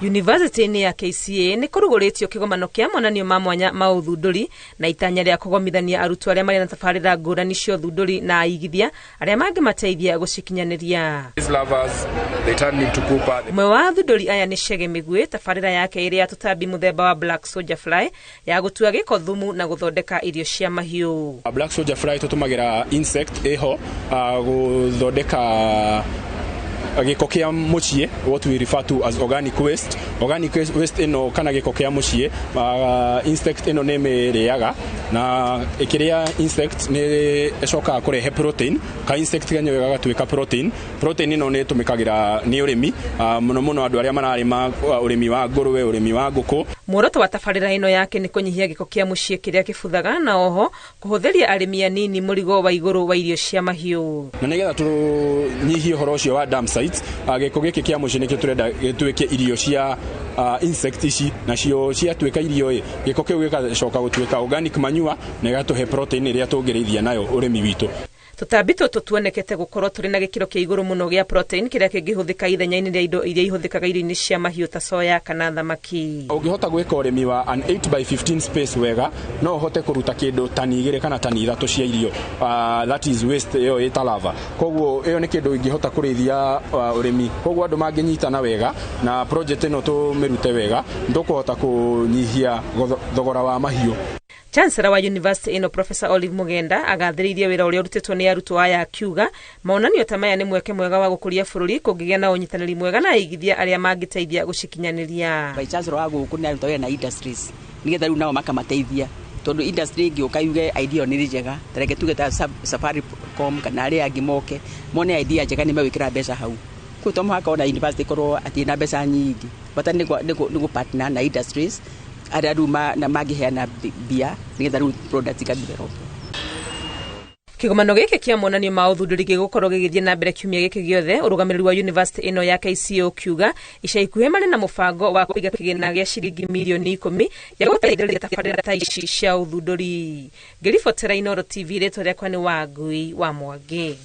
Yunivasĩtĩ-inĩ ya KCA nĩ kũrugũrĩtio kĩgomano kĩa monanio ma mwanya ma ũthundũri na itanya rĩa kũgomithania arutwo arĩa marĩ na tabarĩra ngũrani cia ũthundũri na aigithia arĩa mangĩmateithia gũcikinyanĩria. Ũmwe wa athundũri aya nĩ Chege Mĩgwĩ, tabarĩra yake ĩrĩa ya tũtambi mũthemba wa Black Soldier Fly ya gũtua gĩko thumu na gũthondeka irio cia mahiũ. Black Soldier Fly tũtũmagĩra insect ĩho gũthondeka gĩko kĩa mũciĩ, what we refer to as organic waste. Organic waste ĩno kana gĩko kĩa mũciĩ, insect ĩno nĩ ĩmĩrĩaga, na ĩkĩrĩa insect nĩ ĩcokaga kũrehe protein. Ka insect kenyewe gagatuĩka protein. Protein ĩno nĩ ĩtũmĩkagĩra nĩ ũrĩmi, mũno mũno andũ arĩa mararĩma ũrĩmi wa ngũrwe, ũrĩmi wa ngũkũ. Muoroto wa tabarĩra ĩno yake nĩ kũnyihia gĩko kĩa mũciĩ kĩrĩa kĩbuthaga na oho kũhũthĩria arĩmi anini mũrigo wa igũrũ wa irio cia mahiũ. Na nĩgetha tũnyihie ũhoro ũcio wa dump sites, gĩko gĩkĩ kĩa mũciĩ nĩkĩo tũrenda gĩtuĩke irio cia insect ici, nacio ciatuĩka irio ĩ, gĩko kĩu gĩgacoka gũtuĩka organic manure na ĩgatũhe protein ĩrĩa tũngĩrĩithia nayo ũrĩmi witũ. Tũtambi tũtũ tuonekete gũkorwo tũrĩ na gĩkĩro kĩa igũrũ mũno gĩa protein kĩrĩa kĩngĩhũthĩka ithenya-inĩ rĩa indo iria ihũthĩkaga irio-inĩ cia mahiũ ta soya kana thamaki. Ũngĩhota gwĩka ũrĩmi wa an 8 by 15 space wega, no ũhote kũruta kĩndũ tani 2 kana tani 3 cia irio, that is waste ĩyo ĩta lava. Koguo ĩyo nĩ kĩndũ ingĩhota kũrĩithia ũrĩmi. Koguo andũ mangĩnyitana wega na project ĩno tũmĩrute wega, nĩtũkũhota kũnyihia thogora wa mahiũ. Chancellor wa University ĩno Professor Olive Mugenda agathĩrĩirie wĩra ũrĩa ũrutĩtwo nĩ arutwo aya, akiuga monanio ta maya nĩ mweke mwega wa gũkũria bũrũri kũngĩgĩa na ũnyitanĩri mwega na aigithia arĩa mangĩteithia gũcikinyanĩria. Vice Chancellor wa gũkũ nĩ aruta wĩra na industries nĩgetha rĩu nao makamateithia, tondũ industry ĩngĩũka yuge idea nĩ njega, ta reke tuge ta Safaricom kana arĩa angĩ moke mone idea njega, nĩ megwĩkĩra mbeca hau. Kũu to mũhaka ona university ĩkorwo atĩ na mbeca nyingĩ, bata nĩ gũ partner na industries arĩa rĩu mangĩheana mbia nĩgetha rĩu product ika develop. Kĩgomano gĩkĩ kĩa monanio ma ũthundũri gĩgũkorwo gĩgĩthiĩ na mbere kiumia gĩkĩ gĩothe, ũrũgamĩrĩri wa university ĩno ya KCA ũkiuga ica ikuhĩ marĩ na mũbango wa kũiga kĩgĩna gĩa ciringi mirioni 10 ya gũteithĩrĩria tabarĩra ta ici cia ũthundũri. Ngĩribotera Inooro TV, rĩtwa rĩakwa nĩ Wangui wa Mwangi.